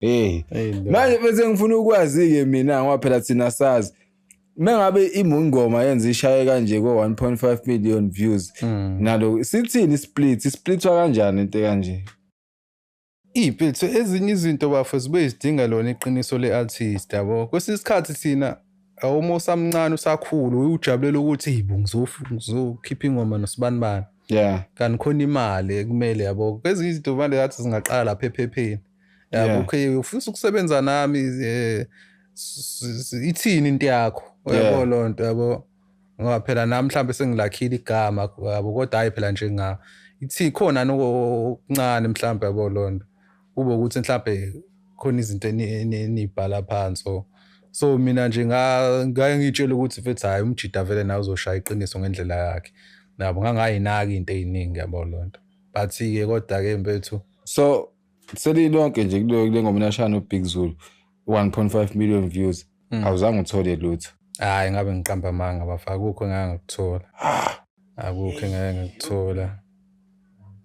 Hey. Manje bese ngifuna ukwazi-ke mina ngoba phela thina sazi mengabe imungoma yenza ishaye kanje ko 1.5 million views nalo sithini split isplitwa kanjani into kanje? Iy'mpethu ezinye izinto bafo zibuye zidinga lona iqiniso le-artist yabo. Kwesinye isikhathi thina awuma usamncane usakhula ujubulela ukuthi hey ngizokhipha ingoma nosibanibani. Yeah. Kanti khona imali ekumele yabo. Kwezinye izinto manje ngathi singaqala lapha ephepheni. Yabo okay ufisa ukusebenza nami ithini into yakho uyabo lonto yabo. Ngoba phela nami mhlambe sengilakhile igama yabo kodwa hayi phela nje nga ithi khona okuncane mhlambe yabo lonto. Kube ukuthi mhlambe khona izinto enibhala phansi. So mina nje ngake ngitshela ukuthi mfethu hayi umjida vele nawe uzoshaya iqiniso ngendlela yakhe. Nabo ngangayinaki into eziningi yabo lonto. But ke kodwa ke mfethu so selilonke nje kule ngoma nashaya no Big Zulu 1.5 million views awuzange uthole lutho. Hayi ngabe ngiqamba amanga bafaka akukho engangikuthola. Akukho engangikuthola.